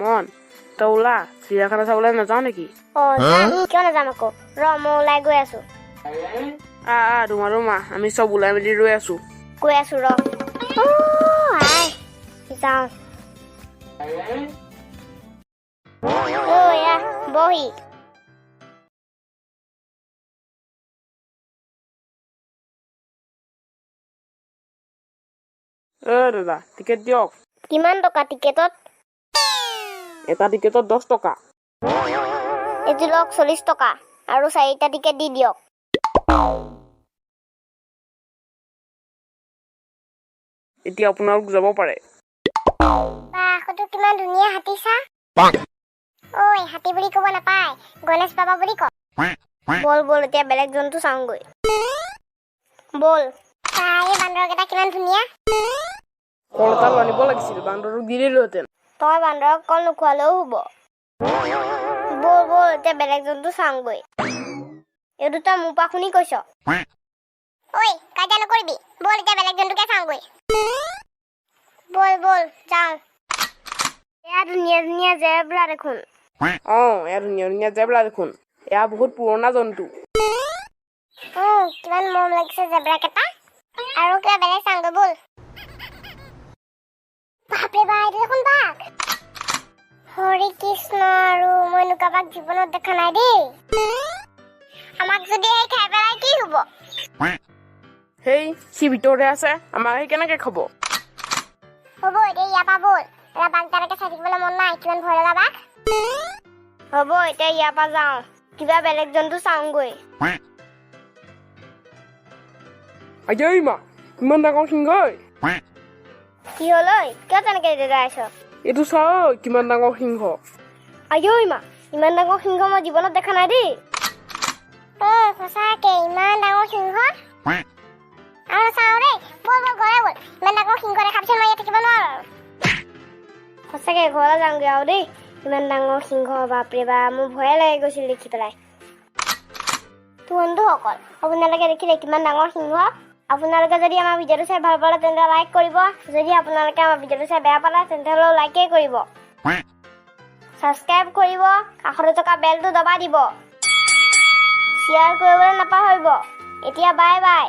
মন, তই ওলা, চিৰিয়াখানা চাবলৈ নাযাওঁ নেকি? অ যাম, কিয় নাযাম আকৌ। ৰ, মই ওলাই গৈ আছো। আহ আহ, ধুমা ধুমা, আমি চব ওলাই মেলি ৰৈ আছো। গৈ আছো ৰ। অ, আই যাওঁ। অ এয়া বহি। অ দাদা, টিকেট দিয়ক। কিমান টকা টিকেটত? এটা টিকেটত 10 টকা। এইটো লওক 40 টকা আৰু 4টা টিকেট দি দিয়ক। এতিয়া আপোনালোক যাব পাৰে। বাহ, সেইটো কিমান ধুনীয়া হাতী চা। ঐ, হাতী বুলি ক'ব নাপায়, গণেশ বাবা বুলি ক। ব'ল ব'ল, এতিয়া বেলেগ জন্তু চাওঁগৈ। ব'ল। বাহ, এই বান্দৰকেইটা কিমান ধুনীয়া। কল এটা আনিব লাগিছিল, বান্দৰটোক দি দিলোহেঁতেন। তই বান্দৰক কল নোখোৱালেও হ'ব। ব'ল ব'ল, এতিয়া বেলেগ জন্তু চাওঁগৈ। এইটো তই মোৰ পৰা শুনি কৈছ। ঐ, কাজিয়া নকৰিবি, ব'ল এতিয়া বেলেগ জন্তুকে চাওঁগৈ। ব'ল ব'ল যাওঁ। এয়া ধুনীয়া ধুনীয়া জেব্ৰা দেখোন। অ, এয়া ধুনীয়া ধুনীয়া জেব্ৰা দেখোন। এয়া বহুত পুৰণা জন্তু। কিমান মৰম লাগিছে জেব্ৰাকেইটা। আৰু কিবা বেলেগ চাওঁগৈ ব'ল। বাপৰে বাপ, এইটো দেখোন বাঘ। হৰি কৃষ্ণ, আৰু মই এনেকুৱা বাঘ জীৱনত দেখা নাই দেই। আমাক যদি এই খাই পেলাই কি হ'ব? সেই সি ভিতৰতে আছে, আমাক সি কেনেকে খাব? হ'ব এতিয়া ইয়াৰ পৰা ব'ল, এটা বাঘ তেনেকে চাই থাকিবলৈ মন নাই, কিমান ভয় লগা বাঘ। হ'ব এতিয়া ইয়াৰ পৰা যাওঁ, কিবা বেলেগ জন্তু চাওঁগৈ। আজৈ মা, ইমান ডাঙৰ সিংহ ঐ। কি হ'ল ঐ, কিয় তেনেকে দেদাইছ? এইটো চা ঐ, কিমান ডাঙৰ সিংহ। আজৈ মা, ইমান ডাঙৰ সিংহ মই জীৱনত দেখা নাই দেই। অ সঁচাকে ইমান ডাঙৰ সিংহ। আৰু চাওঁ দেই, ব'ল ব'ল ঘৰলৈ ব'ল, ইমান ডাঙৰ সিংহ দেখাৰ পিছত মই ইয়াত থাকিব নোৱাৰো আৰু। সঁচাকে ঘৰলৈ যাওঁগৈ আৰু দেই, ইমান ডাঙৰ সিংহ, বাপৰে বাপ, মোৰ ভয়ে লাগি গৈছিল দেখি পেলাই। তো বন্ধুসকল, আপোনালোকে দেখিলে কিমান ডাঙৰ সিংহ। আপোনালোকে যদি আমাৰ ভিডিঅ'টো চাই ভাল পালে তেন্তে লাইক কৰিব, যদি আপোনালোকে আমাৰ ভিডিঅ'টো চাই বেয়া পালে তেন্তে হ'লেও লাইকেই কৰিব, ছাবস্ক্ৰাইব কৰিব, কাষতে থকা বেলটো দবাই দিব, শ্বেয়াৰ কৰিবলৈ নাপাহৰিব। এতিয়া বাই বাই।